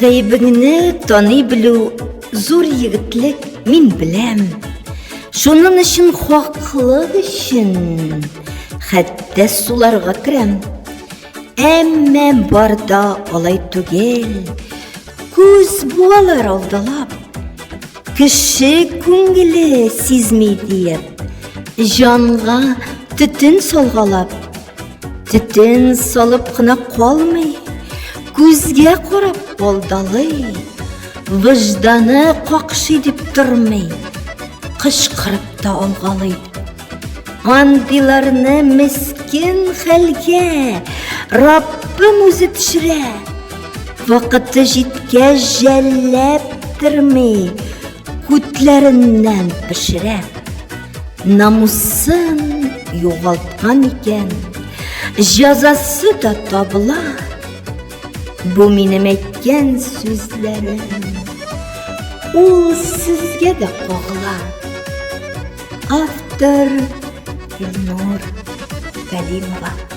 Гаебеңне таный белү зур егетлек, мин беләм. Шунын өчен хаклык өчен хәтта суларга керәм. Әмма барда алай түгел. Күз буалар алдалап. Кеше күңеле сизми диеп, җанга төтен салгалап, төтен салып кына калмый, күзгә карап алдалый, выжданы какшый дип тормый, кычкырып та алгалый. Андыйларны мескен хәлгә Раббым үзе төшерә. Вакыты җиткәч жәлләп тормый, күтләреннән пешерә. Намусын югалткан икән, җәзасы да табыла. Бу минем әйткән сүзләрем, ул сезгә дә кагыла. Автор Илнур Галимова.